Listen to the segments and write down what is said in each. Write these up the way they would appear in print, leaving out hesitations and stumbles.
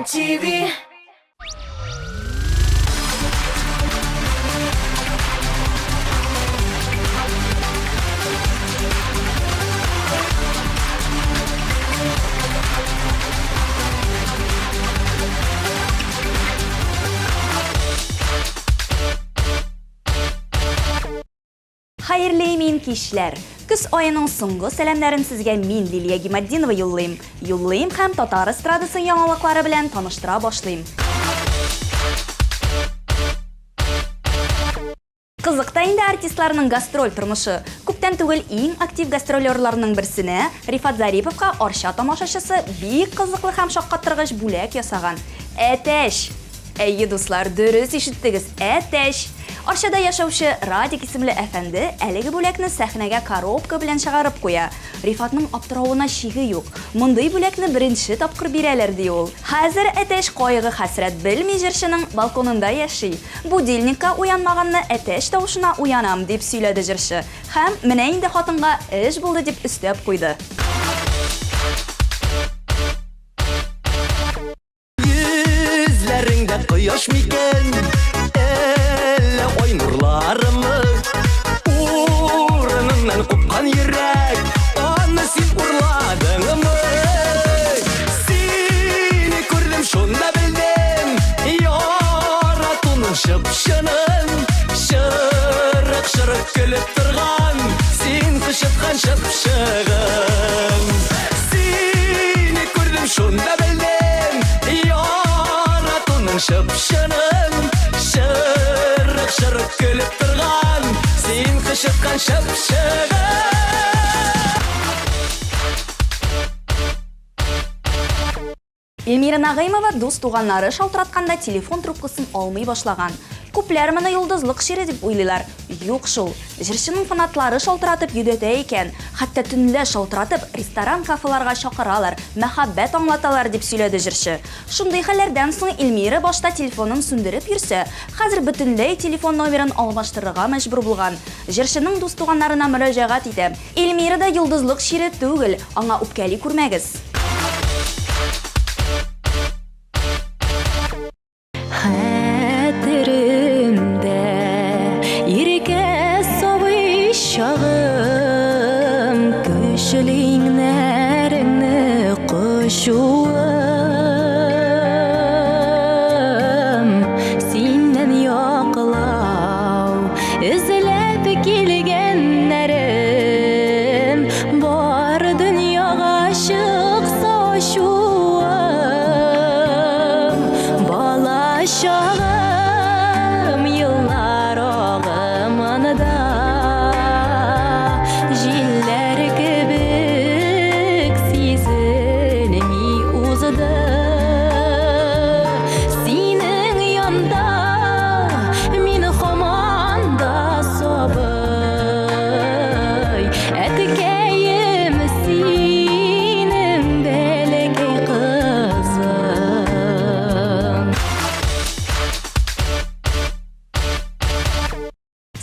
TV. Хәерле имин кичләр! Көз аеның соңгы сәламнәрен сезгә мин, Лилия Гиматдинова юллыйм. Юллыйм һәм татар эстрадасы яңалыклары белән таныштыра башлыйм. Кызык та инде артистларның гастроль тормышы. Күптән түгел иң актив гастролерларның берсенә, Рифат Зариповка Арча тамашачысы бик кызыклы һәм шаккаттыргыч бүләк ясаган. Әтәч! Әйе, дуслар, дөрес ишеттегез, әтәч! Арчада яшәүче Радик исемле әфәнде әлеге бүләкне сәхнәгә коробка белән чыгарып куя. Рифатның аптыравына чиге юк. Мондый бүләкне беренче тапкыр бирәләр, ди ул. Хәзер әтәч кайгы-хәсрәт белми җырчының балконында яши. Будильникка уянмаганны әтәч тавышына уянам, дип сөйләде җырчы. Һәм, менә инде хатынга эш булды, дип өстәп куйды. Йөзләреңдә кояш микән, әллә ай нурларымы? Урыныннан купкан йөрәк, аны син урладыңмы? Сине күрдем, шунда белдем, яратуның чып-чынын. Чырык-чырык көлеп торган, син кычыткан чыпчыгың. Сине күрдем, шунда белдем, яратуның чып-чынын. Чырык-чырык көлеп торган, син кычыткан чыпчыгың. Эльмира Нәгыймова дус-туганнары шалтыратканда телефон трубкасын алмый башлаган. Күпләр моны йолдызлык чире дип уйлыйлар. Юк шул. Җырчының фанатлары шалтыратып йөдәтә икән. Хәтта төнлә шалтыратып, ресторан-кафеларга чакыралар, мәхәббәт аңлаталар, дип сөйләде җырчы. Шундый хәлләрдән соң Эльмира башта телефонын сүндереп йөрсә, хәзер бөтенләй телефон номерын алмаштырырга мәҗбүр булган. Җырчының дус-туганнарына мөрәҗәгать итәм. Эльмирада йолдызлык чире түгел, аңа үпкәли күрмәгез. Хәтеремдә иркә сабый чагым, көчле иңнәреңне кочуым, синнән яклау эзләп килгәннәрем бар дөньяга чыкса ачуым, бала чагым еллар агымында җилләр кебек сизелми узды. Синең янда мин һаман да сабый. Ай, әткәем, синең бәләкәй кызың.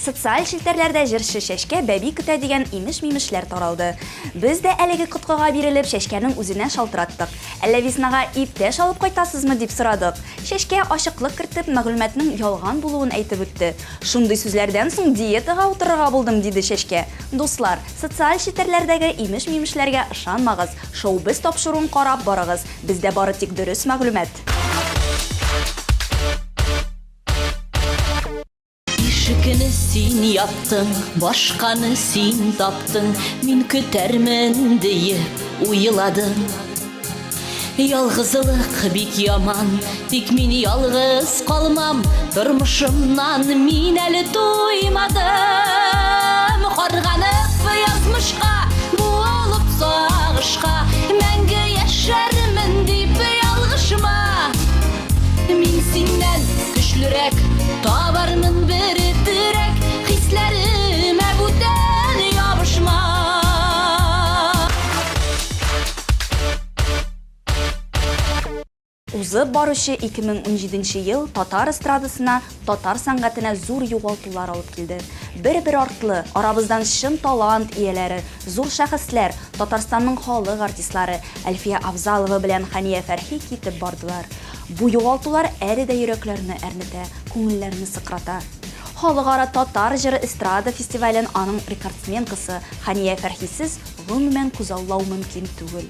Социаль челтәрләрдә җырчы Чәчкә бәби көтә дигән имеш-мимешләр таралды. Без дә әлеге коткыга бирелеп, Чәчкәнең үзенә шалтыраттык. Әллә веснага иптәш алып кайтасызмы, дип сорадык. Чәчкә ачыклык кертеп, мәгълүматның ялган булуын әйтеп үтте. Шундый сүзләрдән соң диетага утырырга булдым, диде Чәчкә. Дуслар, социаль челтәрләрдәге имеш-мимешләргә ышанмагыз, Шоу-без тапшыруын карап барыгыз, бездә бары тик дөрес мәгълүмат. Ишекне син яптың, башканы син таптың, мин көтәрмен диеп уйладым. Ялгызлык бик яман, тик мин ялгыз калмам, тормышымнан мин әле туймадым. Карганып язмышка, буылып сагышка, мәңге яшәрмен дип ялгышма. Мин синнән көчлерәк, табармын бер терәк, хисләремә бүтән ябышма. Узып баручы 2017 ел татар эстрадасына, татар сәнгатенә зур югалтулар алып килде. Бер-бер артлы, арабыздан чын талант ияләре, зур шәхесләр, Татарстанның халык артистлары Әлфия Авзалова белән Хәния Фәрхи китеп бардылар. Бу югалтулар әле дә йөрәкләрне әрнетә, күңелләрне сыкрата. Халыкара Татар җыры эстрада фестивален аның рекордсменкасы Хәния Фәрхисез гомумән күзаллау мөмкин түгел.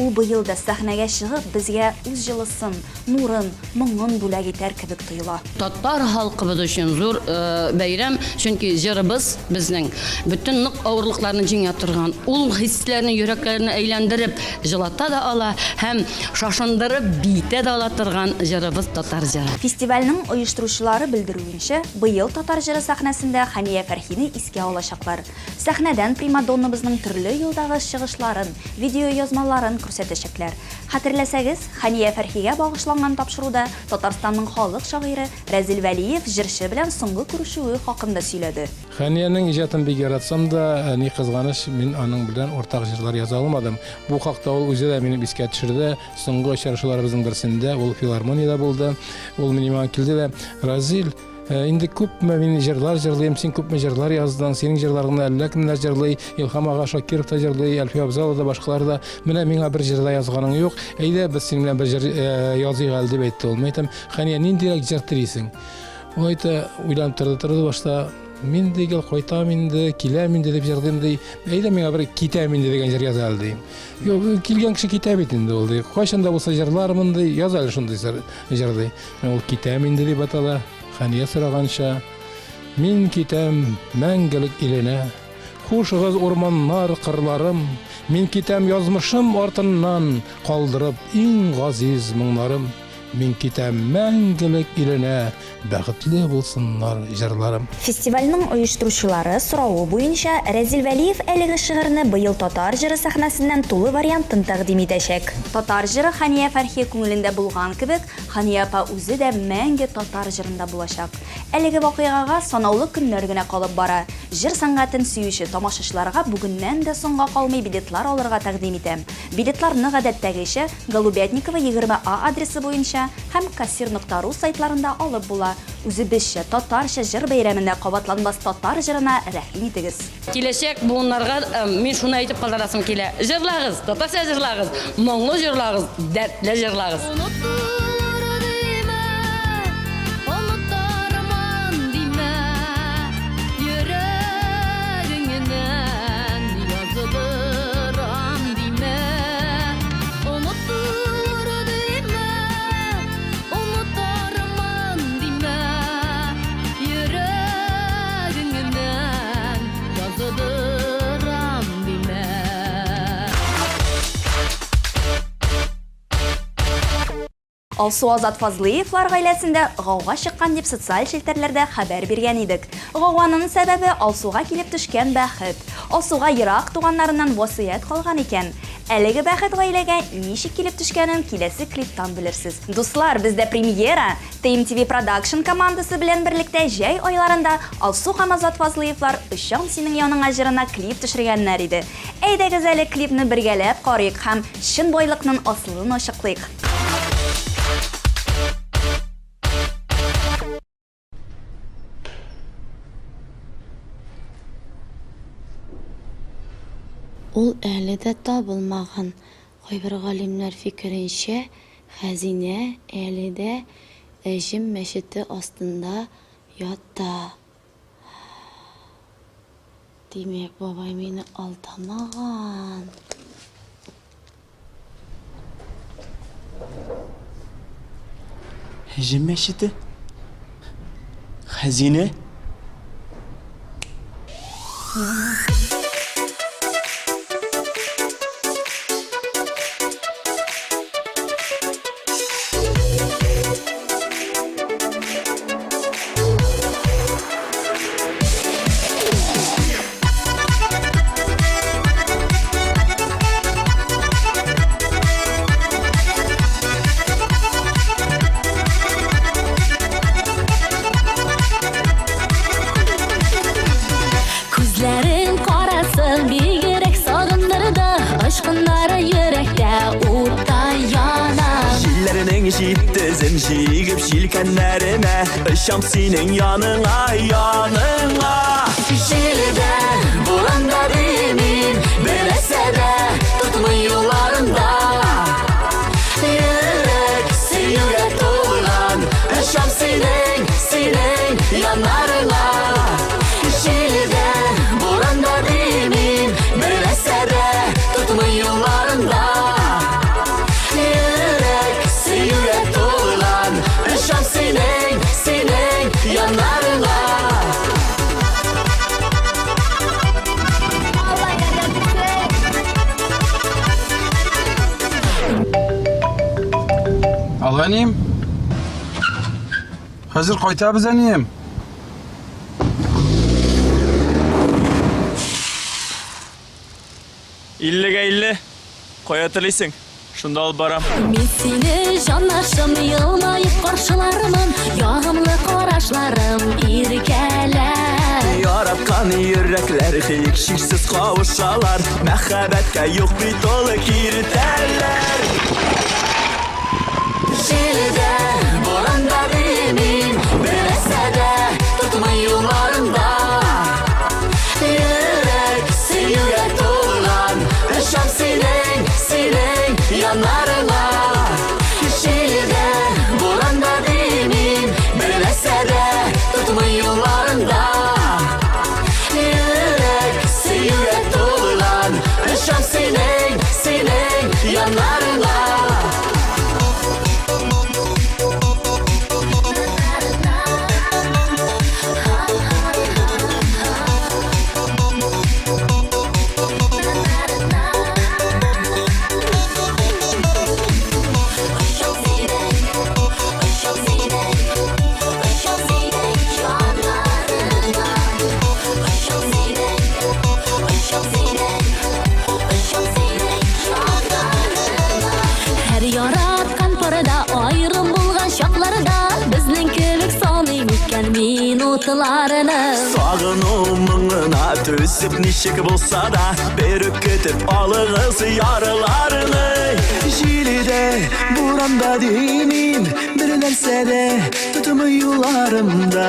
Ул быел да сәхнәгә чыгып, безгә үз җылысын, нурын, моңын бүләк итәр кебек тоела. Татар халкыбыз өчен зур бәйрәм, чөнки җырыбыз безнең бөтен нык авырлыкларны җиңә торган, ул хисләрне йөрәкләрне әйләндереп җылата да ала һәм шашындырып биетә дә ала торган җырыбыз татар җыры. Фестивальнең оештыручылары белдерүенчә, быел Татар җыры сәхнәсендә Хәния Фәрхине искә алачаклар. Сәхнәдән примадоннабызның төрле елдагы чыгышларын, видеоязмаларын күрсәтәчәкләр. Хәтерләсәгез, Хәния Фәрхигә багышланган тапшыруда Татарстанның халык шагыйре Рәзил Вәлиев җырчы белән соңгы күрешүе хакында сөйләде. Хәниянең иҗатын бик яратсам да, ни кызганыч, мин аның белән уртак җырлар яза алмадым. Бу хакта ул үзе дә минем искә төшерде. Соңгы очрашуларыбызның берсендә ул филармониядә булды. Ул минем янга килде дә, Разил, Инде күпме мин җырлар җырлыйм, син күпме җырлар яздың, синең җырларыңны әллә кемнәр җырлый, Илһам ага Шакиров та җырлый, Әлфия Абзалова да, башкалар да. Менә миңа бер җыр да язганың юк. Әйдә, без синең белән бер җыр языйк әле, дип әйтте ул. Мин әйтәм, Хәния, ниндирәк җыр телисең? Ул әйтә, уйланып торды, торды башта, мин ди, гел кайтам инде, киләм инде дип җырлыйм ди. Әйдә миңа бер китәм инде дигән җыр яз әле ди. Юк, килгән кеше китә бит инде ул ди. Кайчан да булса җырлармын ди, яз әле шундый җыр ди. Ул китәм инде дип атала. Хәния сораганча, мин китәм мәңгелек иленә. Хушыгыз, урманнар, кырларым, мин китәм язмышым артыннан, калдырып иң газиз моңнарым. Мин китәм мәңгелек иленә, бәхетле булсыннар җырларым. Фестивальнең оештыручылары соравы буенча, Рәзил Вәлиев әлеге шигырьне быел Татар җыры сәхнәсеннән тулы вариантын тәкъдим итәчәк. Татар җыры Хәния Фәрхи күңелендә булган кебек, Хания апа үзе дә мәңге татар җырында булачак. Әлеге вакыйгага санаулы көннәр генә калып бара. Җыр сәнгатен сөюче тамашачыларга бүгеннән дә соңга калмый билетлар алырга тәкъдим итәм. Билетларны гадәттәгечә Голубятникова 20 А адресы буенча һәм кассир нокта ру сайтларында алып була. Үзебезчә, татарча җыр бәйрәмендә кабатланмас татар җырына рәхим итегез! Киләчәк буыннарга мин шуны әйтеп калдырасым килә, җырлагыз, татарча җырлагыз, моңлы җырлагыз, дәртле җырлагыз. Онытылыр димә, онытырмын димә, йөрәгеңнән язылырам димә. Онытылыр димә, онытырмын димә, Йөрәгеңнән языдырам димә. Алсу Азат Фазлыевлар гаиләсендә гауга чыккан дип социаль челтәрләрдә хәбәр биргән идек. Гауганың сәбәбе Алсуга килеп төшкән бәхет. Алсуга ерак туганнарыннан васыять калган икән. Әлеге бәхет гаиләгә ничек килеп төшкәнен киләсе клиптан белерсез. Дуслар, бездә премьера! TMTV Production командасы белән берлектә җәй айларында Алсу һәм Азат Фазлыевлар Очам синең яныңа җырына клип төшергәннәр иде. Әйдәгез әле клипны бергәләп карыйк һәм чын байлыкның асылын ачыклыйк. Ул әле дә табылмаган. Кайбер галимнәр фикеренчә, хәзинә әле дә Әҗем мәчете астында ята. Димәк, бабай мине алдамаган. Әҗем мәчете? Хәзинә? Күзләрең карасы бигрәк сагындырды, Очкыннары йөрәктә уттай яна. Җилләрнең җиттезен җигеп җилкәннәремә, Очам синең яныңа, яныңа. Җилдә, буранда димим, Бернәрсә дә тотмый юлларымда. Йөрәк сөюгә. яннарыңа. Җилдә, буранда димим, бер нәрсә дә тотмый юлларыңда. Йөрәк сөюгә тулган, очам синең, синең яннарыңа. Алло, әнием. Хәзер кайтабыз, әнием. Иллегә 50. Кая телисең, шунда алып барам. Мин сине, җанашым, елмаеп каршылармын, ягымлы карашларым иркәләр. Яраткан йөрәкләр һичшиксез кавышалар, мәхәббәткә юк бит ул киртәләр. Җилдә, буранда димим, бер нәрсә дә тотмый юлларыңда. Йөрәк сөюгә тулган, очам синең, синең яннарыңа. Җилдә, буранда димим, бер нәрсә дә тотмый юлларыңда. Йөрәк сөюгә тулган, очам синең, синең яннарыңа. Һәр яраткан парда аерым булган чакларда безнең кебек саный микән минутларны. Сагыну моңына түзеп ничек булса да, берүк көтеп алыгыз яраларны. Җилдә, буранда димим, бер нәрсә дә тотмый юлларымда.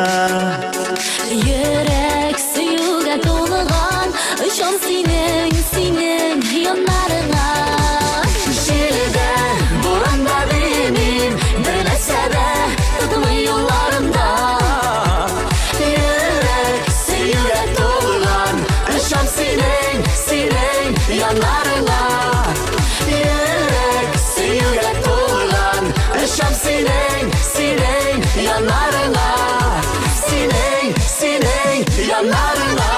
Йөрәк сөюгә тулган, очам синең, синең яннарыңа. Җилдә, буранда димим, бер нәрсә дә тотмый юлларымда. Йөрәк сөюгә тулган, очам синең, синең яннарыңа. Йөрәк сөюгә тулган, очам синең, синең яннарыңа. Синең, синең яннарыңа.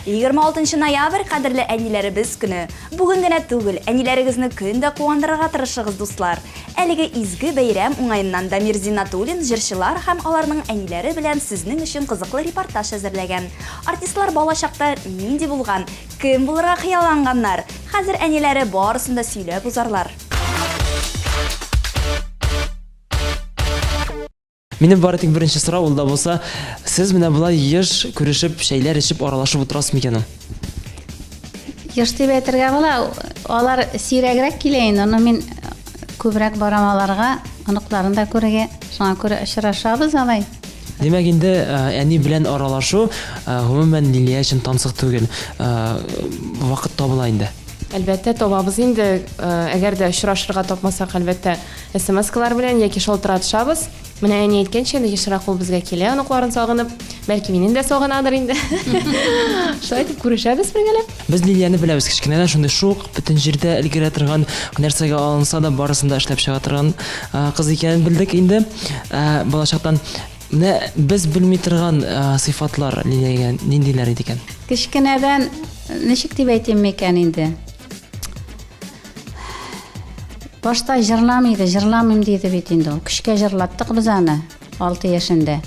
26 ноябрь кадерле әниләребез көне. Бүген генә түгел, әниләрегезне көн дә куандырырга тырышыгыз, дуслар. Әлеге изге бәйрәм уңаеннан Дамир Зиннатуллин җырчылар һәм аларның әниләре белән сезнең өчен кызыклы репортаж әзерләгән. Артистлар балачакта нинди булган, кем булырга хыялланганнар? Хәзер әниләре барысын да сөйләп узарлар. Минем бары тик беренче сорау ул да булса, сез менә болай еш күрешеп, чәйләр эчеп, аралашып утырасыз микән ул? Еш дип әйтергә була, алар сирәгрәк килә инде, но мин күбрәк барам аларга, оныкларын да күрергә, шуңа күрә очрашабыз алай. Димәк инде, әни белән аралашу, гомумән, Лилия өчен тансык түгел. Вакыт табыла инде. Әлбәттә, табабыз инде. Әгәр дә очрашырга тапмасак, әлбәттә, смс-калар белән яки шалтыратышабыз. Менә әни әйткәнчә, инде ешрак ул безгә килә, оныкларын сагынып. Бәлки мине дә сагынадыр инде. Шулай итеп күрешәбез бергәләп. Без Лилияне беләбез, кечкенәдән шундый шук, бөтен җирдә өлгерә торган, нәрсәгә алынса да барысын да эшләп чыга торган кыз икәнен белдек инде балачактан. Менә без белми торган сыйфатлар Лилиягә ниндиләр иде икән? Кечкенәдән ничек дип әйтим микән инде? Башта җырламый иде, җырламыйм диде бит инде ул. Көчкә җырлаттык без аны 6 яшендә.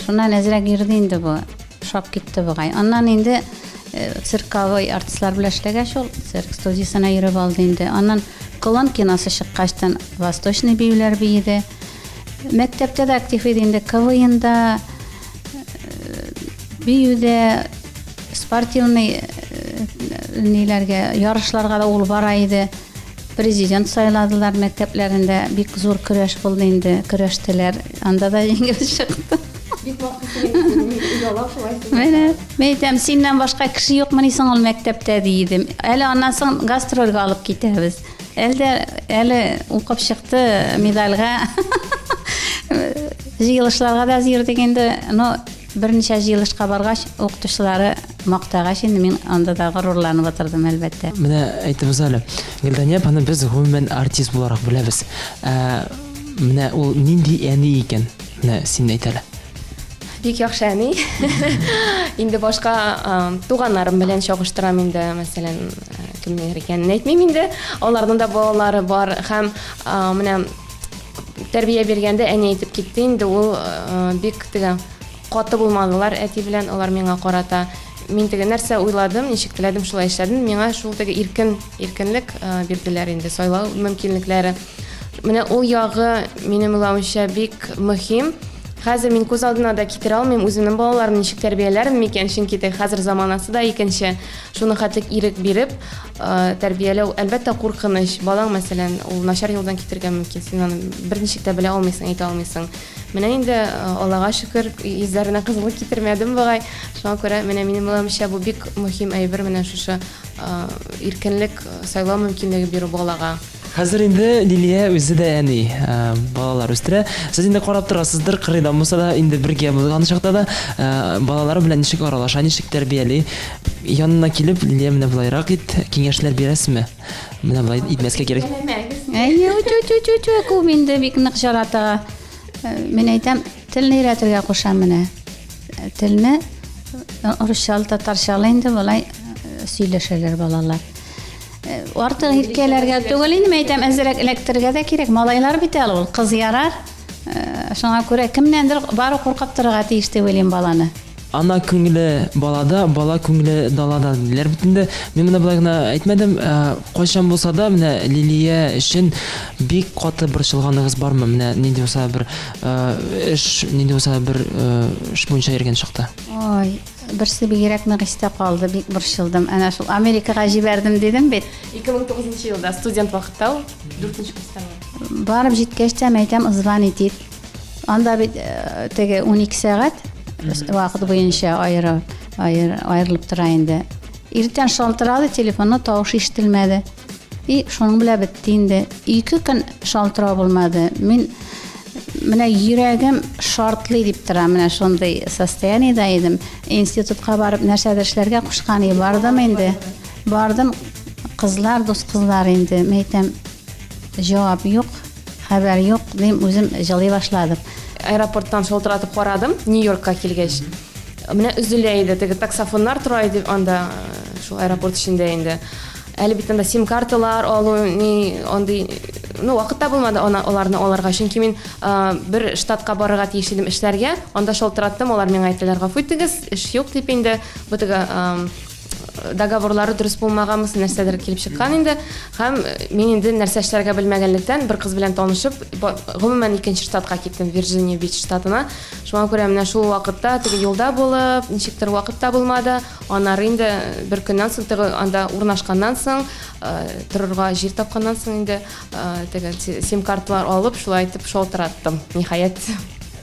Шуннан әзрәк йөрде инде бу. Ошап китте бугай. Аннан инде э, цирковой артистлар белән эшләгәч ул цирк студиясенә йөреп алды инде. Аннан Колон киносы чыккачтан восточный биюләр биеде. Мәктәптә дә актив иде инде, КВНда, э, биюдә, спортивный э, ниләргә, ярышларга да ул бара иде. Президент сайладылар мәктәпләрендә. Бик зур көрәш булды инде, көрәштеләр. Анда да җиңеп чыктым. Бик мактыйсың инде, оялам шулай. Менә, мин әйтәм, синнән башка кеше юкмыни соң ул мәктәптә, ди идем. Әле аннан соң гастрольгә алып китәбез. Әле дә әле укып чыкты медальгә. Җыелышларга да йөрдек инде. Но берничә җыелышка баргач, укытучылары мактагач инде мин анда да горурланып утырдым, әлбәттә. Менә әйтегез әле, Гөлдания апаны без гомумән артист буларак беләбез. Ә менә ул нинди әни икән? Менә син әйт әле. Бик яхшы әни. Инде башка туганнарым белән чагыштырам инде, мәсәлән, кемнәр икәнен әйтмим инде. Аларның да балалары бар һәм менә тәрбия биргәндә әни әйтеп китте инде, ул бик теге каты булмадылар әти белән, алар миңа карата. Мин теге нәрсә уйладым, ничек теләдем, шулай эшләдем. Миңа шул теге иркен, иркенлек бирделәр инде, сайлау мөмкинлекләре. Менә ул ягы, минем уйлавымча, бик мөһим. Хәзер мин күз алдына да китерә алмыйм үземнең балаларымны ничек тәрбияләрмен микән, чөнки теге хәзер заманасы да икенче. Шуны хәтлек ирек биреп, тәрбияләү, әлбәттә, куркыныч. Балаң, мәсәлән, ул начар юлдан китергә мөмкин, син аны берничек тә белә алмыйсың, әйтә алмыйсың. Менә инде, Аллага шөкер, йөзләренә кызыллык китермәдем бугай. Шуңа күрә, менә минем уйлавымча, бу бик мөһим әйбер, менә шушы иркенлек, сайлау мөмкинлеге бирү балага. Хәзер инде Лилия үзе дә әни, балалар үстерә. Сез инде карап торасыздыр, кырыйдан булса да, инде бергә булган чакта да, балалары белән ничек аралаша, ничек тәрбияли. Янына килеп, Лилия, менә болайрак ит, киңәшләр бирәсезме? Менә болай итмәскә кирәк. Әйе, үтү-үтү-үтү, күп инде бик нык жарата. Мин әйтәм, телне өйрәтергә кушам менә. Телне русчалы, татарчалы инде болай сөйләшәләр балалар. Э, артык иркәләргә түгел инде, мин әйтәм, әзрәк эләктерергә дә кирәк. Малайлар бит әле ул, кыз ярар. Э, шуңа күрә кемнәндер бары куркып торырга тиеш дип уйлыйм баланы. Ана күңеле балада, бала күңеле далада диләр бит инде. Мин моны болай гына әйтмәдем. Э, кайчан булса да, менә Лилия өчен бик каты борчылганыгыз бармы? Менә нинди булса бер эш, нинди булса бер эш буенча йөргән чакта. Ой, Берсе бигрәк нык истә калды, бик борчылдым. Әнә шул Америкага җибәрдем дидем бит. 2009 елда студент вакытта ул, дүртенче курста. Барып җиткәч тә, мәйтәм, звонить ит. Анда бит э, теге 12 сәгать вакыт буенча аеры, аер, аерылып тора инде. Иртән шалтырады, телефонны тавыш ишетелмәде. И шуның белән бетте инде. Ике көн шалтырау булмады. Мин менә йөрәгем шартлый дип тора, менә шундый состояниедә идем. Институтка барып нәрсәдер эшләргә кушкан и бардым инде. Бардым, кызлар, дус кызлар инде. Мин әйтәм, җавап юк, хәбәр юк, дим, үзем җылый башладым. Аэропорттан шалтыратып карадым, Нью-Йоркка килгәч. Менә өзелә иде, теге таксофоннар тора иде анда, шул аэропорт эчендә инде. Әле бит анда сим-карталар алу, ни, андый, ну, вакыт та булмады ана, аларны алырга. Чөнки мин бер штатка барырга тиеш идем эшләргә. Анда шалтыраттым, алар миңа әйттеләр, гафу итегез, эш юк дип инде. Бу теге договорлары дөрес булмаганмы, нәрсәдер килеп чыккан инде. Һәм мин инде нәрсә эшләргә белмәгәнлектән, бер кыз белән танышып, гомумән икенче штатка киттем, Вирджиния Бич штатына. Шуңа күрә менә шул вакытта теге юлда булып, ничектер вакыт та булмады. Аннары инде бер көннән соң теге анда урнашканнан соң, торырга җир тапканнан соң инде теге сим-карталар алып, шулай итеп шалтыраттым, ниһаять.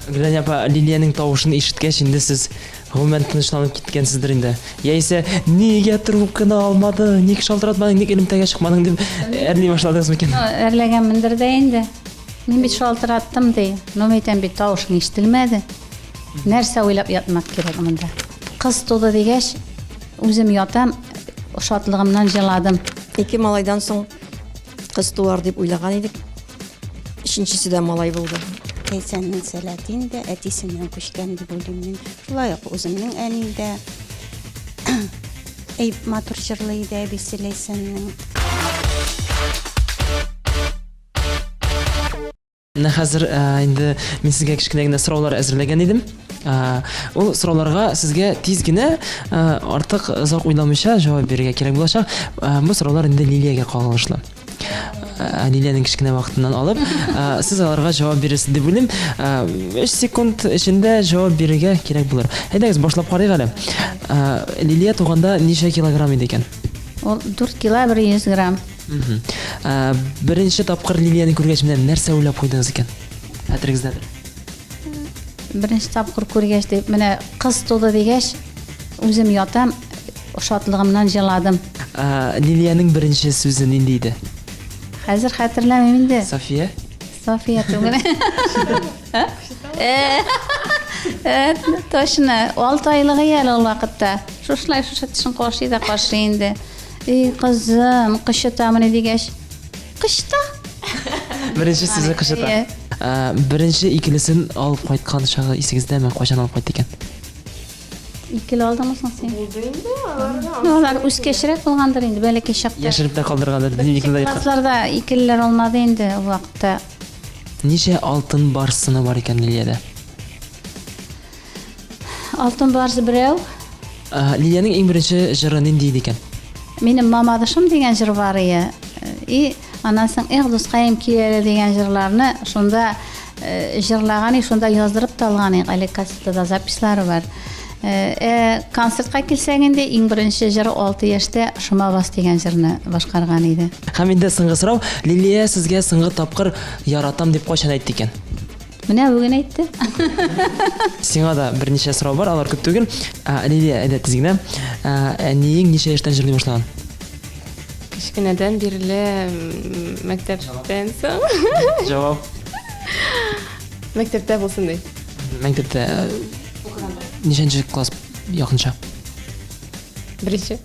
Гөләнә апа, Лилиянең тавышын ишеткәч, инде сез гомумән тынычланып киткәнсездер инде. Яисә, нигә трубканы алмадың, ник шалтыратмадың, ник элемтәгә чыкмадың дип әрли башладыгыз микән? Әрләгәнмендер дә инде. Мин бит шалтыраттым, ди. Ну, мин әйтәм бит, тавышың ишетелмәде. Нәрсә уйлап ятмак кирәк монда? Кыз туды дигәч, үзем ятам, шатлыгымнан җыладым. Ике малайдан соң кыз туар дип уйлаган идек. Өченчесе дә малай булды. Ләйсәннең сәләте инде әтисеннән күчкән дип уйлыйм мин. Шулай ук үземнең әнием дә әй матур җырлый иде әбисе Ләйсәннең. Менә хәзер э, инде мин сезгә кечкенә генә сораулар әзерләгән идем. Э, ул сорауларга сезгә тиз генә э, артык озак уйламыйча җавап бирергә кирәк булачак. Бу сораулар инде Лилиягә кагылышлы. Лилиянең кечкенә вакытыннан алып, сез аларга җавап бирерсез дип уйлыйм. 3 секунд эчендә җавап бирергә кирәк булыр. Әйдәгез, башлап карыйк әле. Лилия туганда ничә килограмм иде икән? Ул 4 кило 100 грамм. Ә, беренче тапкыр Лилияне күргәч, менә нәрсә уйлап куйдыгыз икән? Хәтерегездәдер. Беренче тапкыр күргәч дип, менә кыз туды дигәч, үзем ятам, шатлыгымнан җыладым. Ә, Лилиянең беренче сүзе нинди иде? Хәзер хәтерләмим инде. София? София түгел. Э, э, точно, 6 айлыгы әле ул вакытта. Шушылай шушы тешен кашый да кашый инде. Эй, кызым, кычытамыни дигәч, кычыта. Беренче сүзе кычыта. Әйе. Ә, беренче икелесен алып кайткан чагы исегездәме? Кайчан алып кайтты икән? Икеле алдыңмы соң син? Булды инде, алар да. Ну, алар үскәчрәк булгандыр инде, бәләкәй чакта. Яшереп тә калдыргандыр, дневникны да Классларда икелеләр алмады инде ул вакытта. Ничә алтын барсыны бар икән Лилиядә? Алтын барс берәү. Лилиянең иң беренче җыры нинди иде икән? Минем Мамадышым дигән җыр бар ие. И аннан соң Эх, дускаем, кил әле дигән җырларны шунда җырлаган и шунда яздырып та алган идек. Әле кассетада записьлары бар. Ә концертка килсәк инде, иң беренче җыры 6 яшьтә Шома бас дигән җырны башкарган иде. Һәм инде соңгы сорау, Лилия сезгә соңгы тапкыр яратам дип кайчан әйтте икән? Менә бүген әйтте. Сиңа да берничә сорау бар, алар күп түгел. Ә, Лилия, әйдә тиз генә. Ә, әниең ничә яшьтән җырлый башлаган? Кечкенәдән бирле мәктәптән соң. Җавап. Мәктәптә булсын ди. Мәктәптә ничәнче класс якынча? Беренче.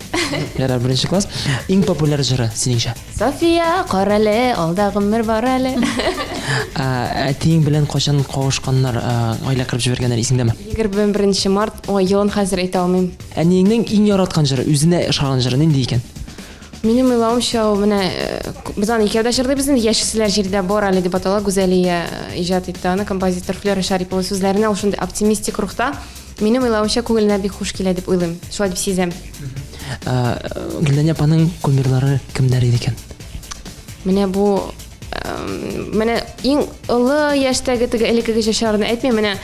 Ярар, беренче класс. Иң популяр җыры синеңчә? София, карале, алда гомер бар әле. Әтиең белән кайчан кавышканнар, гаилә корып җибәргәннәр исеңдәме? 21 март, ой, елын хәзер әйтә алмыйм. Әниеңнең иң яраткан җыры, үзенә ошаган җыры нинди икән? Минем уйлавымча, ул менә э, без аны икәү дә җырлыйбыз инде, Яшиселәр җирдә бар әле дип атала, Гүзәлия э, иҗат итте аны, композитор Флера Шарипова сүзләренә, ул шундый оптимистик рухта. Минем уйлавымча, күңеленә бик хуш килә дип уйлыйм. Шулай дип сизәм. Гөлдания апаның кумирлары кемнәр иде икән? Менә бу менә иң олы яшьтәге теге элеккеге җырчыларны әйтмим, менә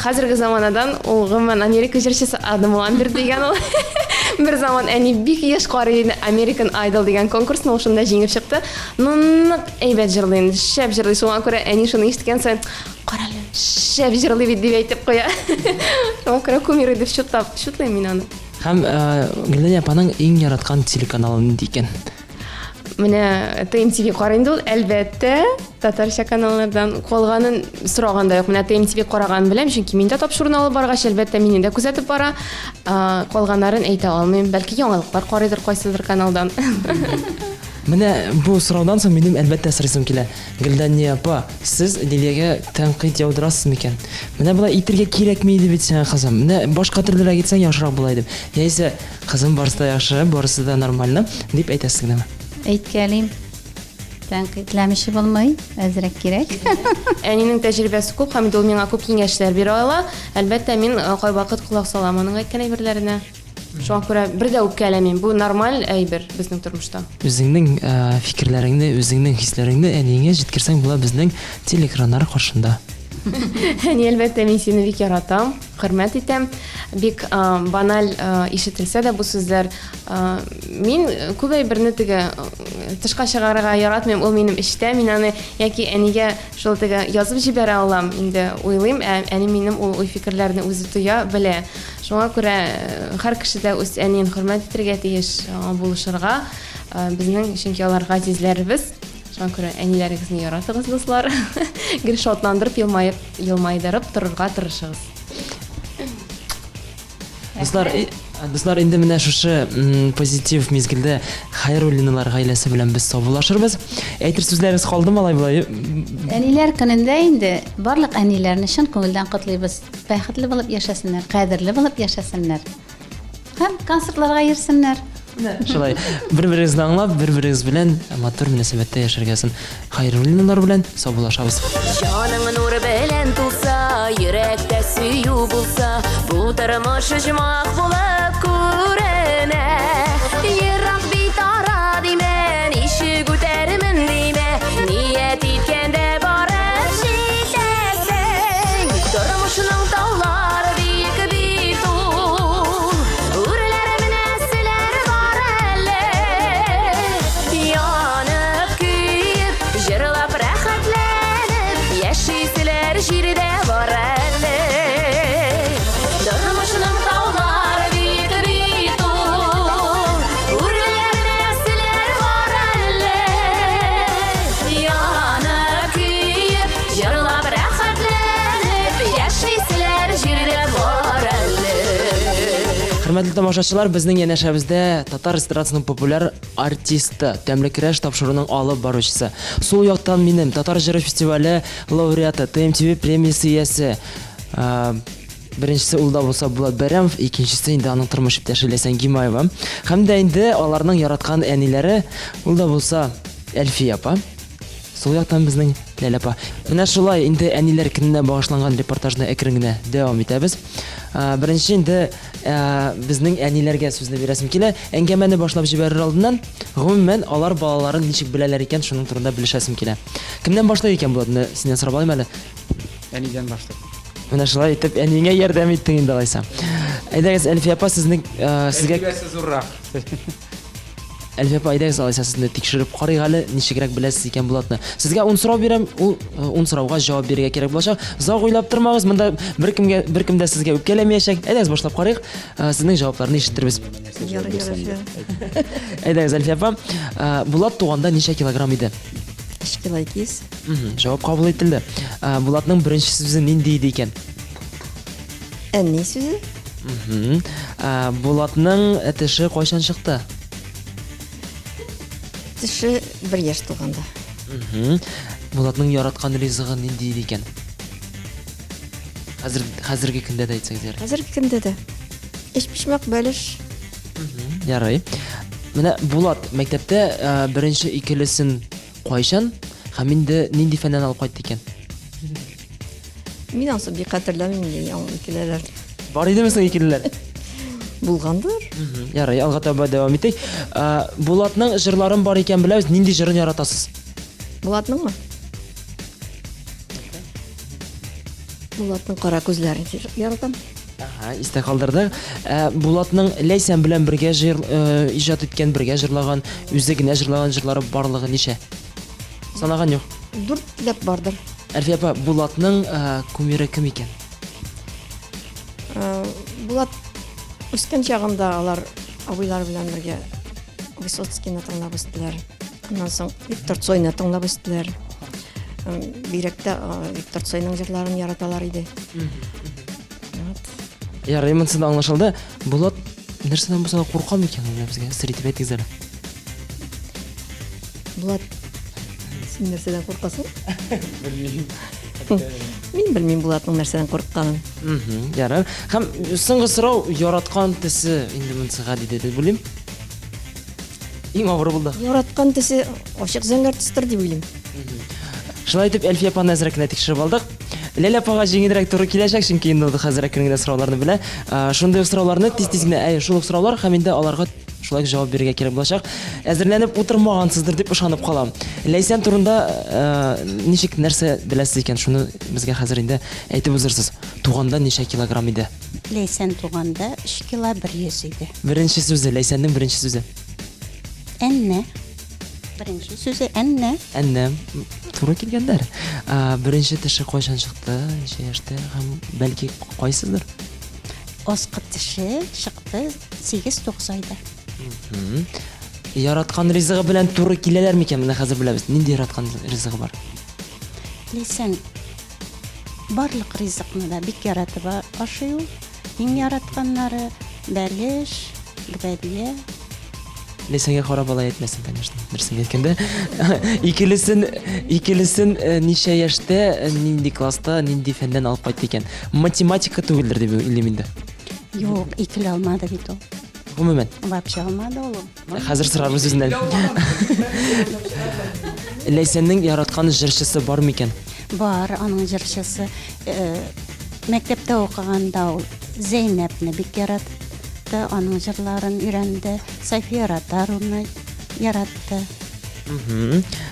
хәзерге заманадан ул гомумән Америка җырчысы Адам Ламберт дигән ул. Бер заман әни бик еш карый иде American Idol дигән конкурсны, ул шунда җиңеп чыкты. Ну, нык әйбәт җырлый инде, шәп җырлый. Шуңа күрә әни шуны ишеткән саен, Карале, шәп җырлый бит дип әйтеп куя. Шуңа күрә кумир итеп чутлап, чутлыйм мин аны. Һәм Гөлдания апаның иң яраткан телеканалы нинди икән? Менә ТМТВ карый инде ул, әлбәттә, татарча каналлардан калганын сораган да юк. Менә ТМТВ караганын беләм, чөнки мин дә тапшыруны алып баргач, әлбәттә, мине дә күзәтеп бара. Калганнарын әйтә алмыйм. Бәлки яңалыклар карыйдыр кайсыдыр каналдан. Менә бу сораудан соң минем әлбәттә сорыйсым килә. Гөлдания апа, сез Лилиягә тәнкыйть яудырасыз микән? Менә болай итергә кирәкми иде бит сиңа, кызым. Менә башка төрлерәк итсәң яхшырак була иде. Яисә, кызым, барысы да яхшы, барысы да нормально, дип әйтәсез генәме? Әйткәлим. Тәнкыйтьләмичә булмый, әзрәк кирәк. Әнинең тәҗрибәсе күп һәм инде ул миңа күп киңәшләр бирә ала. Әлбәттә, мин кайвакыт колак салам аның әйткән әйберләренә. Шуңа күрә бер дә үпкәләмим. Бу нормаль әйбер безнең тормышта. Үзеңнең фикерләреңне, үзеңнең хисләреңне әниеңә җиткерсәң була безнең телеэкраннар каршында. Әни, әлбәттә, мин сине бик яратам, хөрмәт итәм. Бик баналь ишетелсә дә бу сүзләр, мин күп әйберне теге тышка чыгарырга яратмыйм, ул минем эчтә, мин аны яки әнигә шул теге язып җибәрә алам, инде уйлыйм, ә әни минем ул уй-фикерләрне үзе тоя, белә. Шуңа күрә һәр кеше дә үз әниен хөрмәт итәргә тиеш, аңа булышырга. Безнең, чөнки алар газизләребез. Шуңа күрә әниләрегезне яратыгыз, дуслар. Гел шатландырып, елмаеп, елмайдырып торырга тырышыгыз. Дуслар, дуслар, инде менә шушы позитив мизгелдә Хәйруллиналар гаиләсе белән без саубуллашырбыз. Әйтер сүзләрегез калдымы алай болай? Әниләр көнендә инде барлык әниләрне чын күңелдән котлыйбыз. Бәхетле булып яшәсеннәр, кадерле булып яшәсеннәр. Һәм концертларга йөрсеннәр. Шулай, бер-берегезне аңлап, бер-берегез белән матур мөнәсәбәттә яшәргә язсын. Хәйруллиналар белән саубуллашабыз. Җаның нур белән тулса, йөрәктә сөю булса, бу тормыш оҗмах булып күренә. Ерак бит ара димә, ничек үтәрмен димә, ният иткәндә барып җитәсең. Тормышның таулары биек бит ул, үрләре менәселәр бар әле. Ян Хөрмәтле тамашачылар, безнең янәшәбездә татар эстрадасының популяр артисты, Тәмле көрәш тапшыруының алып баручысы. Сул яктан минем Татар җыры фестивале лауреаты, ТМТВ премиясе иясе. Беренчесе ул да булса Булат Бәрәмов, икенчесе инде аның тормыш иптәше Ләйсән Гимаева. Һәм дә инде аларның яраткан әниләре ул да булса Әлфия апа. Сул яктан безнең Ләлә апа. Менә шулай инде әниләр көненә багышланган репортажны әкрен генә дәвам итәбез. Беренче инде безнең әниләргә сүзне бирәсем килә. Әңгәмәне башлап җибәрер алдыннан, гомумән, алар балаларын ничек беләләр икән, шуның турында белешәсем килә. Кемнән башлыйк икән, Булат? Менә синнән сорап алыйм әле. Әнидән башлыйк. Менә шулай итеп әниеңә ярдәм иттең инде алайса. Әйдәгез, Әлфия апа, сезнең сезгә Тәҗрибәсе зуррак. Әлфия апа, әйдәгез алайса сезне тикшереп карыйк әле, ничегрәк беләсез икән Булатны. Сезгә ун сорау бирәм, ул ун сорауга җавап бирергә кирәк булачак. Озак уйлап тормагыз, монда беркемгә беркем дә сезгә үпкәләмәячәк. Әйдәгез башлап карыйк, сезнең җавапларны ишетербез. Әйдәгез, Әлфия апа, Булат туганда ничә килограмм иде? 3 кило 200. Җавап кабул ителде. Булатның беренче сүзе нинди иде икән? Әни сүзе. Булатның теше кайчан чыкты? Теше бер яшь тулганда. Булатның яраткан ризыгы нинди иде икән? Хәзер хәзерге көндә дә әйтсәгез ярый. Хәзерге көндә дә. Өчпочмак, бәлеш. Ярый. Менә Булат мәктәптә беренче икелесен кайчан һәм инде нинди фәннән алып кайтты икән? Мин ансы бик хәтерләмим инде, яңа икелеләр. Бар идеме соң икелеләр? Булгандыр. Ярый, алга таба дәвам итик. Булатның җырларын бар икән беләбез, нинди җырын яратасыз? Булатныңмы? Булатның кара күзләрен яратам. Ага, истә калдырды. Ә, Булатның Ләйсән белән бергә җыр, э, иҗат иткән, бергә җырлаган, үзе генә җырлаган җырлары барлыгы ничә? Санаган юк. Дүртләп бардыр. Әлфия апа, Булатның э, кумиры кем икән? Э, Булат үскән чагында алар абыйлары белән бергә Высоцкийны тыңлап үстеләр. Аннан соң Виктор Цойны тыңлап үстеләр. Э, бигрәк тә Виктор Цойның җырларын яраталар иде. Вот. Ярый, монысы да аңлашылды. Булат нәрсәдән булса да курка микән ул безгә? Сер итеп әйтегез әле. Булат, син нәрсәдән куркасың? Белмим. Мин белмим Булатның нәрсәдән курыкканын. Ярар. Һәм соңгы сорау, яраткан төсе инде монысы гади дип уйлыйм. Иң авыры булды. Яраткан төсе ачык зәңгәр төстер дип уйлыйм. Шулай итеп, Әлфия апаны әзрәк кенә тикшереп алдык. Ләлә апага җиңелрәк туры киләчәк, чөнки инде ул хәзер әкрен генә сорауларны белә. Шундый ук сорауларны тиз-тиз генә, әйе, шул ук сораулар һәм инде аларга шулай ук җавап бирергә кирәк булачак. Әзерләнеп утырмагансыздыр дип ышанып калам. Ләйсән турында ничек нәрсә беләсез икән, шуны безгә хәзер инде әйтеп узырсыз. Туганда ничә килограмм иде? Ләйсән туганда 3 кило 100 иде. Беренче сүзе, Ләйсәннең беренче сүзе. Әннә. Беренче сүзе әннә. Әннә. Туры килгәннәр. Беренче теше кайчан чыкты, ничә яшьтә һәм бәлки кайсыдыр? Аскы теше чыкты 8-9 айда. Яраткан ризыгы белән туры киләләр микән? Менә хәзер беләбез. Нинди яраткан ризыгы бар? Ләйсән барлык ризыкны да бик яратып ашый ул. Иң яратканнары бәлеш, гөбәдия. Ләйсәнгә карап алай әйтмәсен, конечно, дөресен әйткәндә. Икелесен, икелесен э, ничә яшьтә, э, нинди класста, нинди фәннән алып кайтты икән? Математика түгелдер дип уйлыйм инде. Юк, икеле алмады бит ул. Гомумән. Вообще алмады ул. Хәзер сорарбыз үзеннән. Ләйсәннең яраткан җырчысы бар микән? Бар, аның җырчысы. Э, мәктәптә укыганда ул Зәйнәпне бик яратты, аның җырларын өйрәнде. София Ротаруны яратты.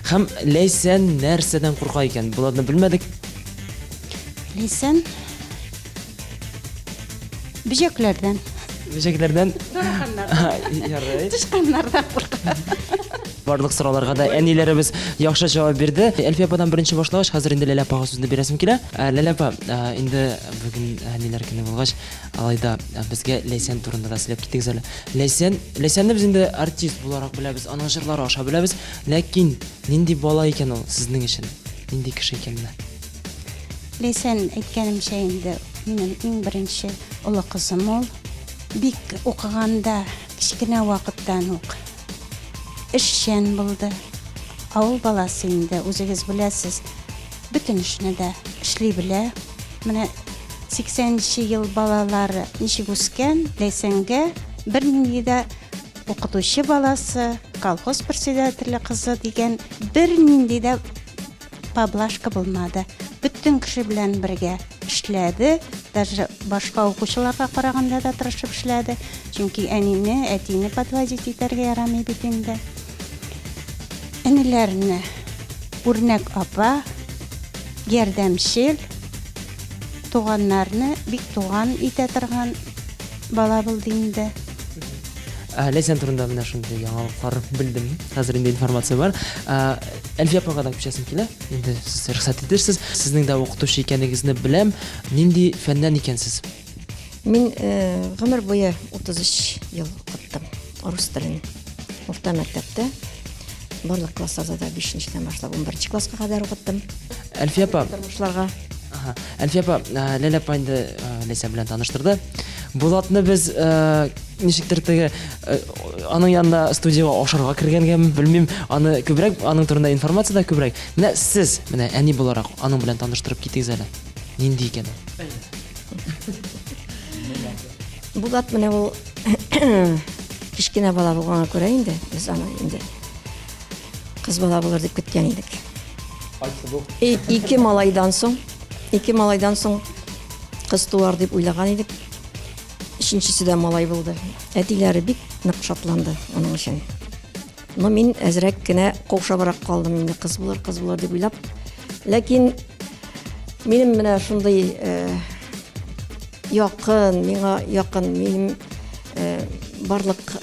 Һәм Ләйсән нәрсәдән курка икән? Боларны белмәдек. Ләйсән Бөҗәкләрдән. Бөҗәкләрдән? Тараканнардан. Ярый. Тычканнардан курка. Барлык сорауларга да әниләребез яхшы җавап бирде. Әлфия ападан беренче башлагач, хәзер инде Ләлә апага сүзне бирәсем килә. Ә, Ләлә апа, ә, инде бүген әниләр көне булгач, алай да ә, безгә Ләйсән турында да сөйләп китегез әле. Ләйсән, Ләйсәнне без инде артист буларак беләбез, аның җырлары аша беләбез. Ләкин нинди бала икән ул сезнең өчен? Нинди кеше икән менә? Ләйсән, әйткәнемчә инде, минем иң беренче олы кызым ул. Бик укыганда, кечкенә вакыттан ук эшчән булды. Авыл баласы инде, үзегез беләсез, бөтен эшне дә эшли белә. Менә 80 нче ел балалары ничек үскән, Ләйсәнгә бернинди дә укытучы баласы, колхоз председателе кызы дигән бернинди дә поблажка булмады. Бөтен кеше белән бергә эшләде, даже башка укучыларга караганда да тырышып эшләде. Чөнки әнине, әтине подводить итәргә ярамый бит инде. Энеләрне үрнәк апа, ярдәмчел, туганнарны бик туган итә торган бала булды инде. Ә, Ләйсән турында менә шундый яңалыклар белдем. Хәзер инде информация бар. Ә, Әлфия апага да күчәсем килә. Инде сез рөхсәт итерсез. Сезнең дә укытучы икәнегезне беләм. Нинди фәннән икәнсез? Мин э, гомер буе 33 ел укыттым рус телен. Урта мәктәптә барлык классларда да 5-нчедән башлап 11 класска кадәр укыттым. Әлфия апа, Тормышларга. Ага. Әлфия апа, э, Ләлә апа инде э, Ләйсән белән таныштырды. Булатны без э, ничектер теге э, аның янына студиягә ашарга кергәнгәме белмим. Аны күбрәк аның турында информация да күбрәк. Менә сез, менә әни буларак аның белән таныштырып китегез әле. Нинди икән ул? Булат менә ул кечкенә бала булганга күрә инде без аны инде кыз бала булыр дип көткән идек. Кайсы бу? И, ике малайдан соң, ике малайдан соң кыз туар дип уйлаган идек. Өченчесе дә малай булды. Әтиләре бик нык шатланды аның өчен. Но мин әзрәк кенә каушабрак калдым инде кыз булыр, кыз булыр дип уйлап. Ләкин минем менә шундый э, якын, миңа якын, минем э, барлык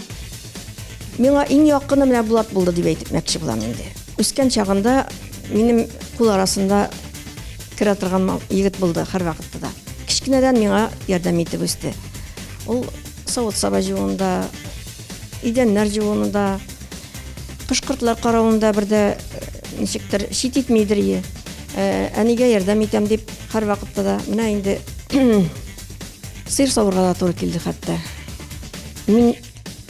миңа иң якыны менә Булат булды дип әйтмәкче булам инде. Үскән чагында минем кул арасында керә торган егет булды һәрвакытта да. Кечкенәдән миңа ярдәм итеп үсте. Ул савыт-саба җуында, идәннәр җууны да, кош-кортлар каравын да бер дә э, ничектер чит итмидер ие. Э, әнигә ярдәм итәм дип һәрвакытта да менә инде сыер савырга да туры килде хәтта. Мин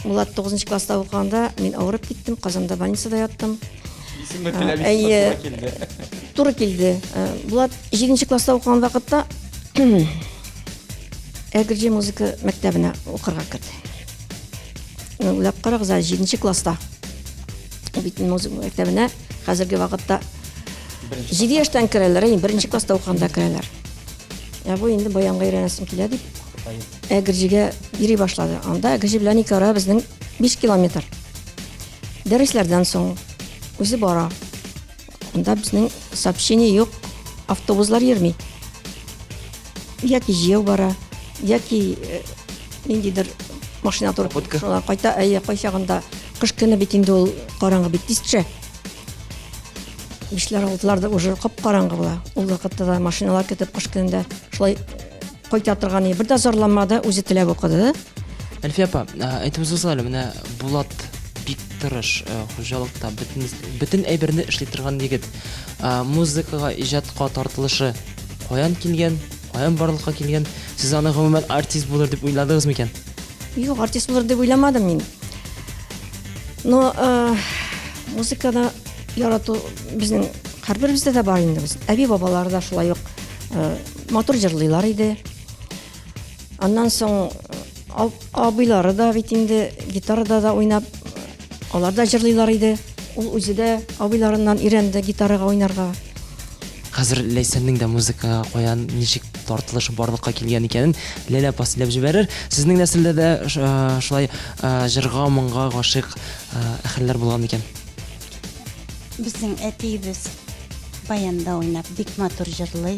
Булат 9 класста укыганда мин авырып киттем, Казанда больницада яттым. Исеме теләп Әйе. туры килде. Туры килде. Э, Булат 7 класста укыган вакытта Әгерҗе музыка мәктәбенә укырга керде. Уйлап карагыз әле, 7 класста. Бит музыка мәктәбенә хәзерге вакытта 7 яшьтән керәләр, әйе, беренче класста укыганда керәләр. Ә бу инде баянга өйрәнәсем килә дип Әгерҗегә йөри башлады. Анда Әгерҗе белән ике ара безнең 5 километр. Дәресләрдән соң үзе бара. Анда безнең сообщение юк, автобуслар йөрми. Яки җәяү бара, яки э, ниндидер машина туры шуңа кайта, әйе, кайчагында кыш көне бит инде ул караңгы бик тиз төшә. Бишләр, алтыларда уже кап-караңгы була. Ул вакытта да машиналар көтеп кыш көнендә шулай кайта торган иде. Бер дә зарланмады, үзе теләп укыды. Әлфия апа, әйтеп узыгыз әле, менә Булат бик тырыш, хуҗалыкта бөтен, бөтен әйберне эшли торган егет. Музыкага, иҗатка тартылышы каян килгән, каян барлыкка килгән? Сез аны гомумән артист булыр дип уйладыгыз микән? Юк, артист булыр дип уйламадым мин. Но музыканы ярату безнең һәрберебездә дә бар инде. Без әби-бабалар да шулай ук матур җырлыйлар иде. Аннан соң абыйлары да бит инде гитарада да уйнап, алар да җырлыйлар иде. Ул үзе дә абыйларыннан өйрәнде гитарага уйнарга. Хәзер Ләйсәннең дә музыкага каян, ничек тартылышы барлыкка килгән икәнен Ләлә апа сөйләп җибәрер. Сезнең нәселдә дә шулай җырга, моңга гашыйк әһелләр булган микән? Безнең әтиебез баянда уйнап бик матур җырлый.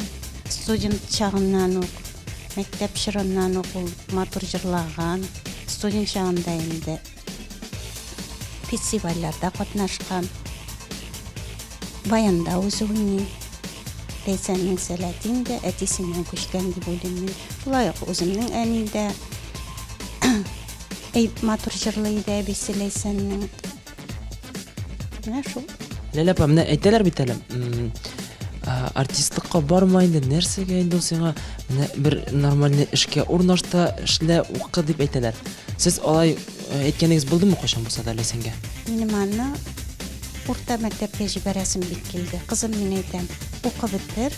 Студент чагыннан ук, мәктәп чорыннан ук ул матур җырлаган. Студент чагында инде фестивальләрдә катнашкан. Баянда үзе уйный. Ләйсәннең сәләте инде әтисеннән күчкән дип уйлыйм мин. Шулай ук үземнең әни дә матур җырлый иде әбисе Ләйсәннең. Менә шул. Ләлә апа, менә әйтәләр бит әле, Артистлыкка барма инде, нәрсәгә инде ул сиңа? Менә бер нормальный эшкә урнаш та, эшлә, укы дип әйтәләр. Сез алай әйткәнегез булдымы кайчан булса да Ләйсәнгә? Минем аны урта мәктәпкә җибәрәсем бик килде. Кызым, мин әйтәм, укып бетер,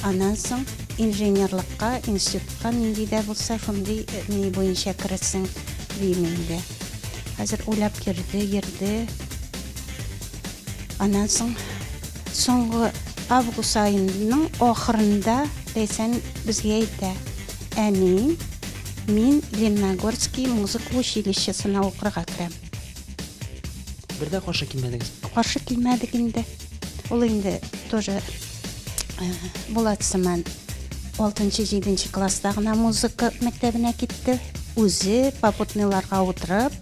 аннан соң инженерлыкка, институтка нинди дә булса шундый ни буенча керерсең, дим инде. Хәзер уйлап йөрде, йөрде. Аннан соң соңгы август аеның ахырында Ләйсән безгә әйтә, Әни, мин Лениногорский музыка училищесына укырга керәм. Бер дә каршы килмәдегез? Каршы килмәдек инде. Ул инде тоже Булат сыман алтынчы-җиденче класста гына музыка мәктәбенә китте. Үзе попутныйларга утырып,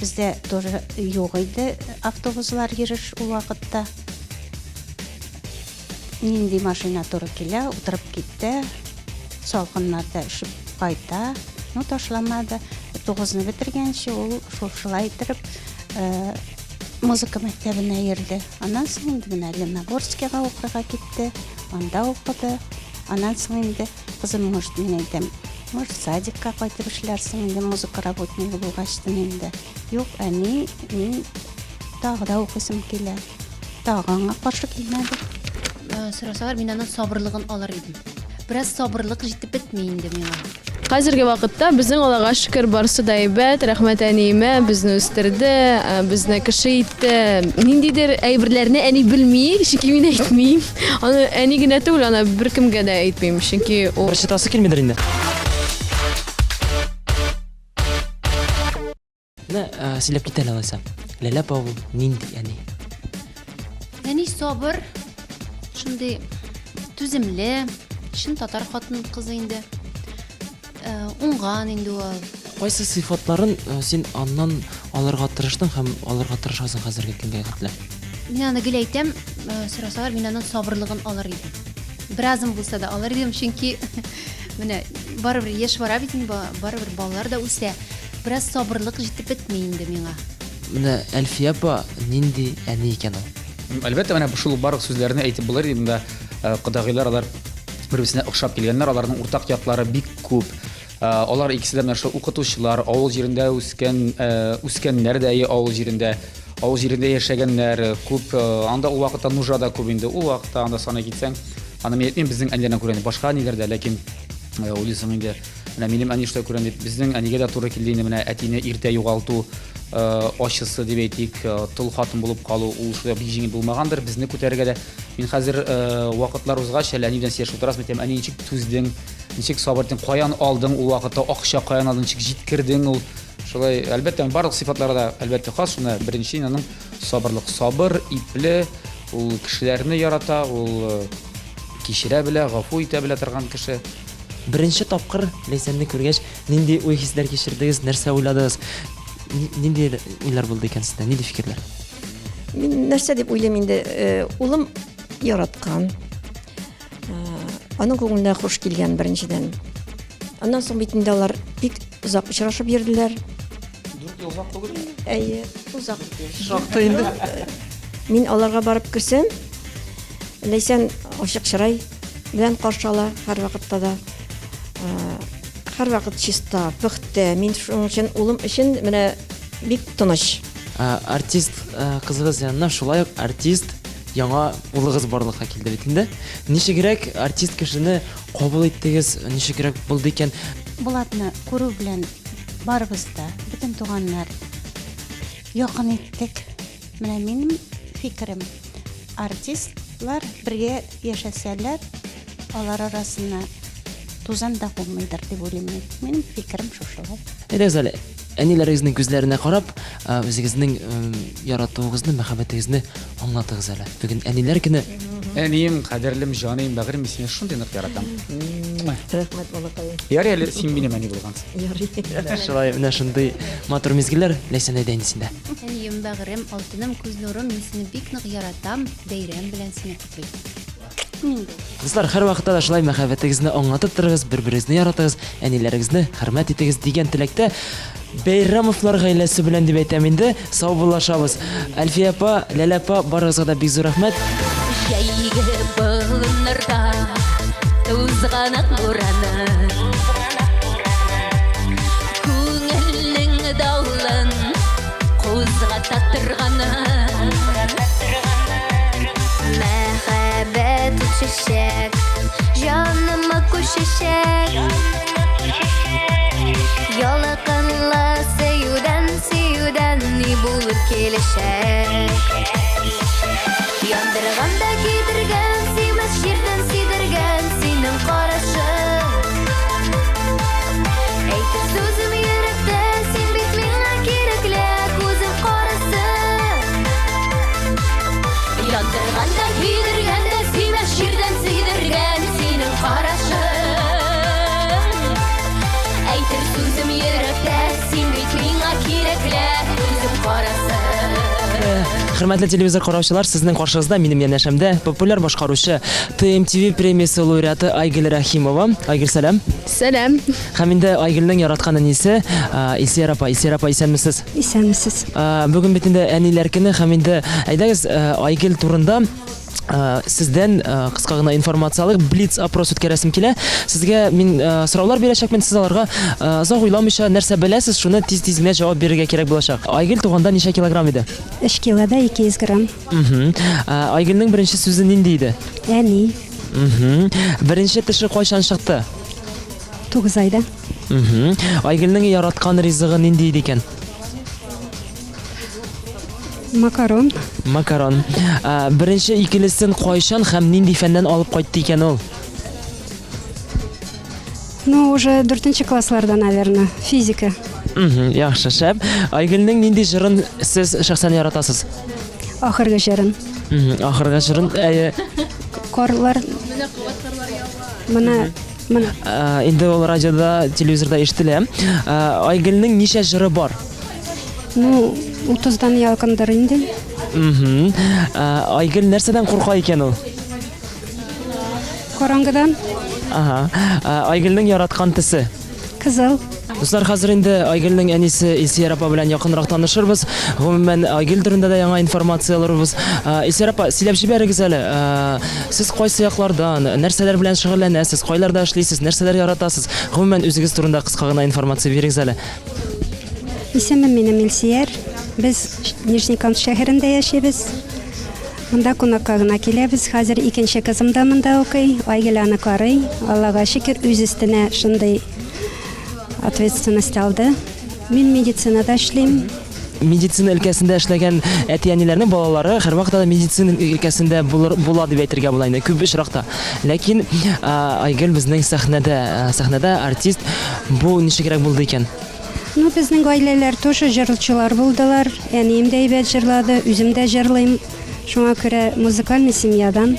бездә тоже юк иде автобуслар йөреш ул вакытта. Нинди машина туры килә, утырып китте. Салкыннарда өшеп кайта. Ну, ташламады. Тугызны бетергәнче ул шушылай иттереп музыка мәктәбенә йөрде. Аннан соң инде менә Ленногорскига укырга китте, анда укыды. Аннан соң инде, кызым, может, мин әйтәм, может, садикка кайтып эшләрсең инде, музыка работнигы булгачтын инде. Юк, әни, мин тагы да укыйсым килә. Тагы аңа каршы килмәдек. Сорасалар, мин аның сабырлыгын алыр идем. Бераз сабырлык җитеп бетми инде миңа. Хәзерге вакытта безнең Аллага шөкер барысы да әйбәт, рәхмәт әниемә, безне үстерде, безне кеше итте. Ниндидер әйберләрне әни белми, чөнки мин әйтмим. Аны әни генә түгел, аны беркемгә дә әйтмим, чөнки ул Борчытасы килмидер инде. Менә э, сөйләп кит әле алайса. Ләлә апа ул нинди әни? Әни сабыр, шундый түземле, чын татар хатын кызы инде. Э, уңган инде ул. Кайсы сыйфатларын э, син аннан алырга тырыштың һәм алырга тырышасың хәзерге көнгә хәтле? Мин аны гел әйтәм, сорасалар, мин аның сабырлыгын алыр идем. Беразын булса да алыр идем, чөнки менә барыбер яшь бара бит инде, барыбер балалар да үсә. Бераз сабырлык җитеп бетми инде миңа. Менә Әлфия апа нинди әни икән ул? Әлбәттә, менә шул барлык сүзләрне әйтеп булыр иде. Монда э, кодагыйлар алар бер-берсенә охшап килгәннәр, аларның уртак яклары бик күп. Э, алар икесе дә менә шул укытучылар, авыл җирендә үскән, э, үскәннәр дә авыл җирендә, авыл җирендә яшәгәннәр күп. Анда ул вакытта нужа да күп инде. Ул вакытта анда саный китсәң, аны мин әйтмим, безнең әниләрдән күрә, башка әниләрдә, ләкин уйлыйсың инде, Менә минем әни шулай күрәм дип, безнең әнигә дә туры килде инде менә әтине иртә югалту э, ачысы дип әйтик, э, тол хатын булып калу, ул шулай бик җиңел булмагандыр, безне күтәрергә дә. Мин хәзер э, вакытлар узгач, әле әни белән сөйләшеп утырасың, әйтәм, әни ничек түздең, ничек сабыр иттең, каян алдың ул вакытта акча, каян алдың, ничек җиткердең ул. Шулай, әлбәттә, барлык сыйфатлары да әлбәттә хас, шуны беренче аның сабырлык, сабыр, ипле, ул кешеләрне ярата, ул кичерә белә, гафу итә белә торган кеше. Беренче тапкыр Ләйсәнне күргәч, нинди уй-хисләр кичердегез, нәрсә уйладыгыз? Нинди уйлар булды икән сездә, нинди фикерләр? Мин нәрсә дип уйлыйм инде, э, улым яраткан. Э, аның күңеленә хуш килгән беренчедән. Аннан соң бит инде алар бик озак очрашып йөрделәр. Дүрт ел озак түгел. Әйе, озак. Шактый инде. Мин аларга барып керсәм, Ләйсән ачык чырай белән каршы ала һәрвакытта да. Һәрвакыт чиста, пөхтә. Мин шуның өчен улым өчен менә бик тыныч. Артист кызыгыз янына шулай ук артист яңа улыгыз барлыкка килде бит инде. Ничегрәк артист кешене кабул иттегез, ничегрәк булды икән? Булатны күрү белән барыбыз да, бөтен туганнар якын иттек. Менә минем фикерем, артистлар бергә яшәсәләр, алар арасына тузан да кунмыйдыр дип уйлыйм мин. Минем фикерем шушылай. Әйдәгез әле, әниләрегезнең күзләренә карап, үзегезнең яратуыгызны, мәхәббәтегезне аңлатыгыз әле. Бүген әниләр көне. Әнием, кадерлем, җаныем, бәгырем, мин сине шундый нык яратам. Рәхмәт, балакаем. Ярый әле син минем әни булгансың. Ярый. Шулай, менә шундый матур мизгелләр. Ләйсән, әйдә инде син дә. Әнием, бәгырем, алтыным, күз нурым, мин сине бик нык яратам, бәйрәм белән сине котлыйм. Мин дә. Дуслар, һәрвакытта да шулай мәхәббәтегезне аңлатып торыгыз, бер-берегезне яратыгыз, әниләрегезне хөрмәт итегез дигән теләктә Бәйрәмовлар гаиләсе белән дип әйтәм инде, саубуллашабыз. Әлфия апа, Ләлә апа, барыгызга да бик зур рәхмәт. Җәйге болыт. Ялыннарда тузганак бураны. Күңелнең давылын кузгата торганы. Мәхәббәт ут чәчәк, җаныма күчәчәк. Ялкынлы сөюдән, сөюдән ни булыр киләчәк? Яндырган да кидергән, сөймәс җирдән сөйдергән синең карашың. Әйтер сүзем йөрәктә, син бит миңа кирәкле, күзең карасы. Яндырган да көйдергән дә сөймәс җирдән сөйдергән синең карашың. Әйтер сүзем йөрәктә, син бит миңа кирәкле, күзең карасы. Хөрмәтле телевизор караучылар, сезнең каршыгызда минем янәшәмдә популяр башкаручы ТМТВ премиясе лауреаты Айгөл Рәхимова. Айгөл, сәлам. Сәлам. Һәм инде Айгөлнең яраткан әнисе Илсөяр апа. Илсөяр апа, исәнмесез? Исәнмесез. Бүген бит инде әниләр көне һәм инде әйдәгез Айгөл турында сездән кыска гына информация алыйк. Блиц опрос үткәрәсем килә. Сезгә мин сораулар бирәчәкмен, сез аларга озак уйламыйча нәрсә беләсез, шуны тиз-тиз генә җавап бирергә кирәк булачак. Айгөл туганда ничә килограмм иде? 3 кило да 200 грамм. Айгөлнең беренче сүзе нинди иде? Әни. Беренче теше кайчан чыкты? 9 айда. Айгөлнең яраткан ризыгы нинди иде икән? Макарон. Макарон. Беренче икелесен кайчан һәм нинди фәннән алып кайтты икән ул? Ну, уже дүртенче классларда, наверное, физика. Яхшы, шәп. Айгөлнең нинди җырын сез шәхсән яратасыз? Ахыргы җырын. Ахыргы җырын, әйе. Карлар. Менә кабат карлар ява. Менә, менә. Инде ул радиода, телевизорда ишетелә. Айгөлнең ничә җыры бар? Ну, 30-дан якындыр инде. Айгөл нәрсәдән курка икән ул? Караңгыдан. Ага. Айгөлнең яраткан төсе? Кызыл. Дуслар, хәзер инде Айгөлнең әнисе Илсөяр апа белән якынрак танышырбыз. Гомумән, Айгөл турында да яңа информация алырбыз. Илсөяр апа, сөйләп җибәрегез әле. Сез кайсы яклардан, нәрсәләр белән шөгыльләнәсез, кайларда эшлисез, нәрсәләр яратасыз? Гомумән, үзегез турында кыска гына информация бирегез әле. Исемем минем Илсөяр. Без Нижнекамск шәһәрендә яшибез. Монда кунакка гына киләбез. Хәзер икенче кызым да монда укый. Айгөл аны карый. Аллага шөкер, үз өстенә шундый ответственность алды. Мин медицинада эшлим. Медицина өлкәсендә эшләгән әти-әниләрнең балалары һәрвакытта да медицина өлкәсендә булыр, була дип әйтергә була инде күп очракта. Ләкин Айгөл безнең сәхнәдә, сәхнәдә артист. Бу ничегрәк булды икән? Ну, безнең гаиләләр тоже җырчылар булдылар. Әнием дә әйбәт җырлады, үзем дә җырлыйм. Шуңа күрә музыкальный семьядан.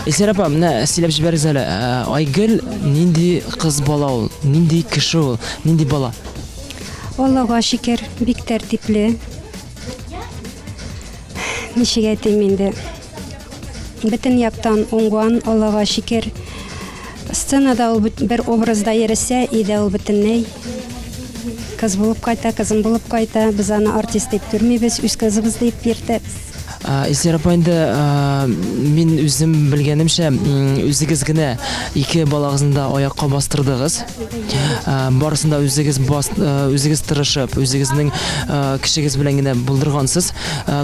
Илсөяр апа, менә сөйләп җибәрегез әле. Айгөл нинди кыз бала ул? Нинди кеше ул? Нинди бала? Аллага шөкер, бик тәртипле. Ничек әйтим инде? Бөтен яктан уңган, Аллага шөкер. Сценада ул бер образда йөресә, өйдә ул бөтенләй кыз булып кайта, кызым булып кайта. Без аны артист дип күрмибез, үз кызыбыз дип йөртәбез. Илсөяр апа, инде мин үзем белгәнемчә, үзегез генә ике балагызны да аякка бастырдыгыз. Барысын да үзегез бас, үзегез тырышып, үзегезнең көчегез белән генә булдыргансыз.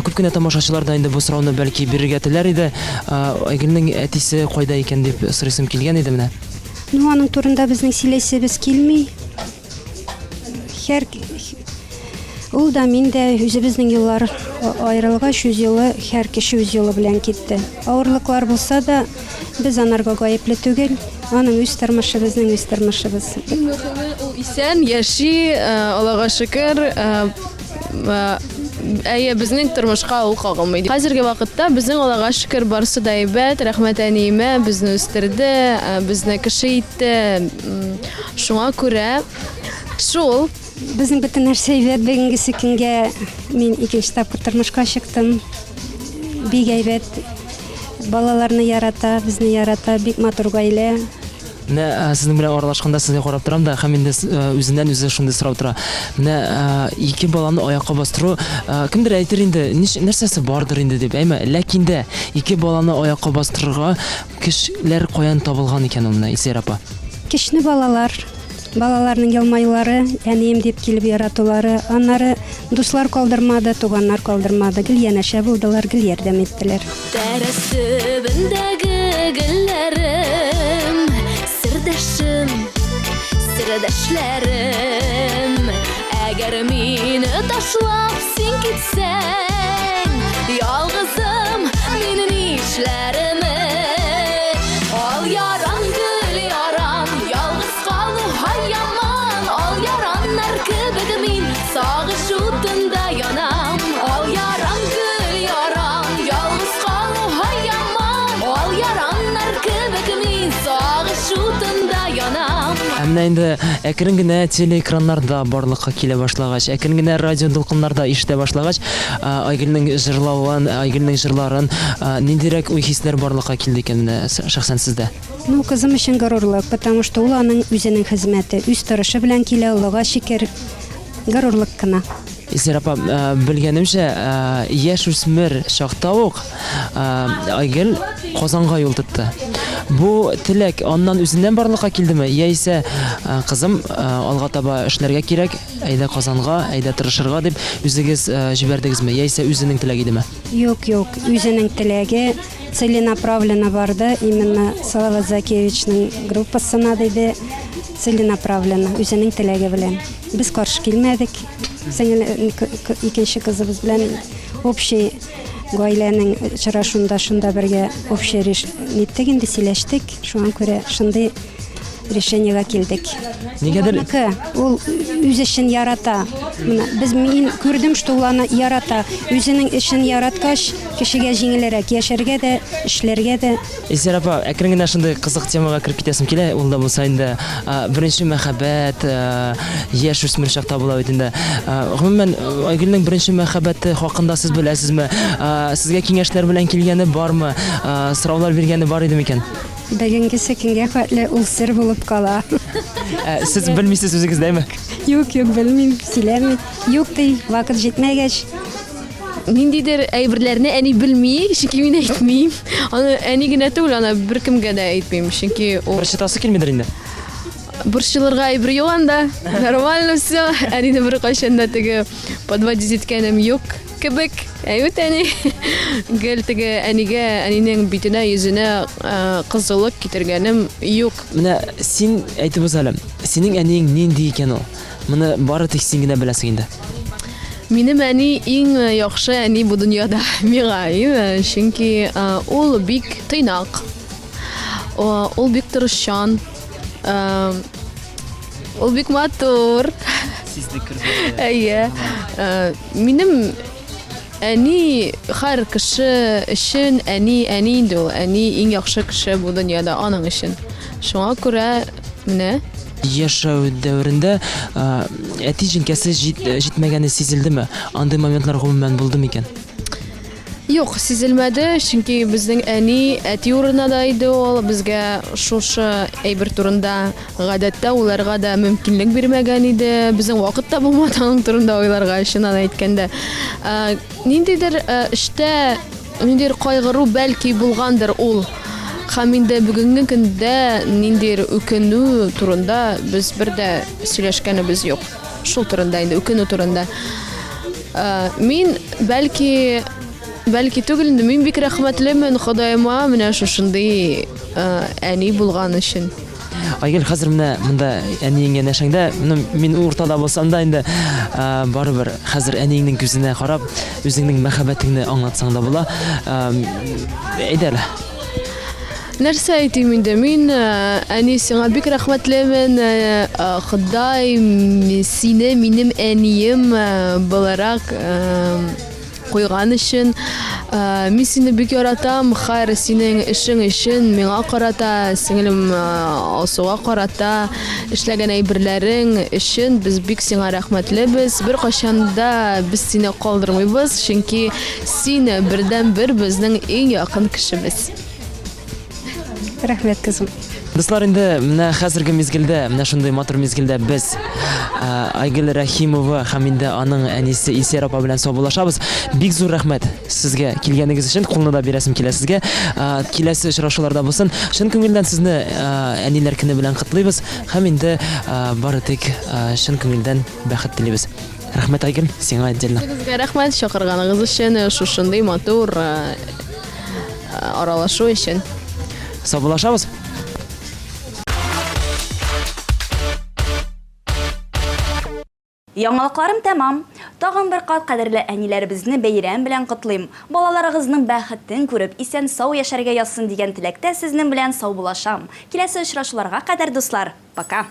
Күп кенә тамашачылар да инде бу сорауны бәлки бирергә теләр иде. Айгөлнең әтисе кайда икән дип сорыйсым килгән иде менә. Ну, аның турында безнең сөйләсебез килми. Һәр ул да, мин дә үзебезнең юллар аерылгач, үз юлы, һәр кеше үз юлы белән китте. Авырлыклар булса да, без анарга гаепле түгел. Аның үз тормышы, безнең үз тормышыбыз. Иң мөһиме, ул исән, яши, Аллага шөкер. Әйе, безнең тормышка ул кагылмый. Хәзерге вакытта безнең Аллага шөкер барысы да әйбәт. Рәхмәт әниемә, безне үстерде, безне кеше итте. Шуңа күрә шул. Безнең бөтен нәрсә әйбәт. Бүгенгесе көнгә мин икенче тапкыр тормышка чыктым. Бик әйбәт. Балаларны ярата, безне ярата. Бик матур гаилә. Менә сезнең белән аралашканда сезгә карап торам да һәм инде үзеннән үзе шундый сорау тора. Менә ике баланы аякка бастыру, кемдер әйтер инде, нәрсәсе бардыр инде дип, әйме? Ләкин дә ике баланы аякка бастырырга көчләр каян табылган икән ул менә, Илсөяр апа? Көчне балалар, балаларның елмаюлары, әнием дип килеп яратулары, аннары дуслар калдырмады, туганнар калдырмады, гел янәшә булдылар, гел ярдәм иттеләр. Тәрәз төбендәге гөлләрем, сердәшем, сердәшләрем. Әгәр мине ташлап син китсәң, ялгызым мин нишләрмен? Ал яран, гөл яран, ялгыз калу һай яман. Ал яраннар кебек мин сагыш утында янам. Ал яран, гөл яран, ялгыз калу һай яман. Ал яраннар кебек мин сагыш утында янам. Ә менә инде әкрен генә телеэкраннарда барлыкка килә башлагач, әкрен генә радио дулкыннарда ишетә башлагач, Айгөлнең җырлавын, Айгөлнең җырларын ниндирәк уй-хисләр барлыкка килде икән менә шәхсән сездә? Ну, кызым өчен горурлык, потому что ул аның үзенең хезмәте, үз тырышы белән килә, Аллага шөкер, горурлык кына. Илсөяр апа, белгәнемчә, яшүсмер чакта ук Айгөл Казанга юл тотты. Бу теләк аннан үзеннән барлыкка килдеме, яисә кызым, алга таба эшләргә кирәк, әйдә Казанга, әйдә тырышырга дип үзегез җибәрдегезме, яисә үзенең теләге идеме? Юк, юк, үзенең теләге, целенаправленно барды, именно Салават Закиевичның группасына диде, целенаправленно, үзенең теләге белән. Без каршы килмәдек, сеңел, икенче кызыбыз белән общий гаиләнең очрашуында шунда бергә общий реш ниттек инде, сөйләштек, шуңа күрә шундый решениегә килдек. Нигәдер Аныкы, ул үз эшен ярата. Менә без мин күрдем, что ул аны ярата. Үзенең эшен яраткач, кешегә җиңелрәк яшәргә дә, эшләргә дә. Илсөяр апа, әкрен генә шундый кызык темага кереп китәсем килә, ул да булса инде беренче мәхәббәт, яшүсмер чакта була бит инде. Гомумән, Айгөлнең беренче мәхәббәте хакында сез беләсезме? Сезгә киңәшләр белән килгәне бармы? Сораулар биргәне бар иде микән? Бүгенгесе көнгә хәтле ул сер булып кала. Сез белмисез үзегез дәме? Юк, юк, белмим, сөйләми. Юк ди, вакыт җитмәгәч. Ниндидер әйберләрне әни белми, чөнки мин әйтмим. Аны әни генә түгел, аны беркемгә дә әйтмим, чөнки ул Борчытасы килмидер инде. Борчылырга әйбер юк анда. Нормально все. Әнине беркайчан да теге подводить иткәнем юк кебек. Әйбәт әни. Гел теге әнигә, әнинең битенә, йөзенә э, кызыллык китергәнем юк. Менә син әйтеп уз әле, синең әниең нинди икән ул? Моны бары тик син генә беләсең инде. Минем әни иң яхшы әни бу дөньяда миңа, чөнки ул бик тыйнак, ул бик тырышчан, ул бик матур. Әйе. Минем әни һәр кеше өчен әни, әни инде ул, әни иң яхшы кеше бу дөньяда аның өчен. Шуңа күрә менә Яшәү дәверендә әти җилкәсе җитмәгәне сизелдеме? Андый моментлар гомумән булды микән? Юк, сизелмәде, чөнки безнең әни әти урынына да иде ул, безгә шушы әйбер турында гадәттә уйларга да мөмкинлек бирмәгән иде. Безнең вакыт та булмады аның турында уйларга, чыннан әйткәндә. Ниндидер эштә Ниндидер кайгыру бәлки булгандыр ул. Һәм инде бүгенге көндә ниндидер үкенү турында без бер дә сөйләшкәнебез юк. Шул турында инде, үкенү турында. Э, мин бәлки бәлки түгел инде, мин бик рәхмәтлемен Ходаема менә шушындый э, әни булган өчен. Айгөл, хәзер менә монда әниең янәшәңдә, ну, мин уртада булсам да инде, барыбер хәзер әниеңнең күзенә карап, үзеңнең мәхәббәтеңне аңлатсаң да була. Әйдә әле. Нәрсә әйтим инде, мин, әни, сиңа бик рәхмәтлемен. Ходай сине минем әнием буларак куйган өчен. Э, мин сине бик яратам, хәер, синең эшең өчен миңа карата, сеңелем э, Алсуга карата эшләгән әйберләрең өчен без бик сиңа рәхмәтлебез. Беркайчан да без сине калдырмыйбыз, чөнки син бердәнбер безнең иң якын кешебез. Рәхмәт, кызым. Дуслар, инде менә хәзерге мизгелдә, менә шундый матур мизгелдә без Айгөл Рәхимова һәм инде аның әнисе Илсөяр апа белән саубуллашабыз. Бик зур рәхмәт сезгә килгәнегез өчен, кулны да бирәсем килә сезгә. Киләсе очрашуларда булсын. Чын күңелдән сезне Әниләр көне белән котлыйбыз һәм инде бары тик чын күңелдән бәхет телибез. Рәхмәт, Айгөл, сиңа отдельно. Сезгә рәхмәт чакырганыгыз өчен, шушындый матур аралашу өчен. Саубуллашабыз. Яңалыкларым тәмам. Тагын бер кат кадерле әниләребезне бәйрәм белән котлыйм. Балаларыгызның бәхетен күреп, исән-сау яшәргә язсын дигән теләктә сезнең белән саубуллашам. Киләсе очрашуларга кадәр, дуслар! Пока!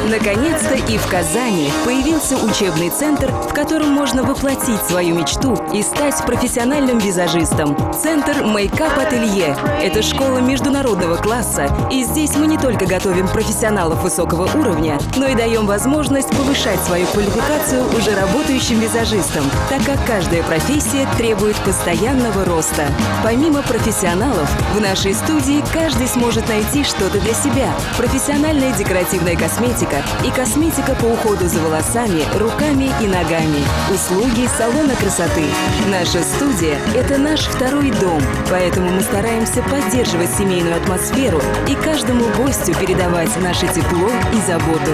Наконец-то и в Казани появился учебный центр, в котором можно воплотить свою мечту и стать профессиональным визажистом. Центр Мейкап Ателье – это школа международного класса, и здесь мы не только готовим профессионалов высокого уровня, но и даем возможность повышать свою квалификацию уже работающим визажистам, так как каждая профессия требует постоянного роста. Помимо профессионалов, в нашей студии каждый сможет найти что-то для себя. Профессиональная декоративная косметика и косметика по уходу за волосами, руками и ногами. Услуги салона красоты. Наша студия – это наш второй дом, поэтому мы стараемся поддерживать семейную атмосферу и каждому гостю передавать наше тепло и заботу.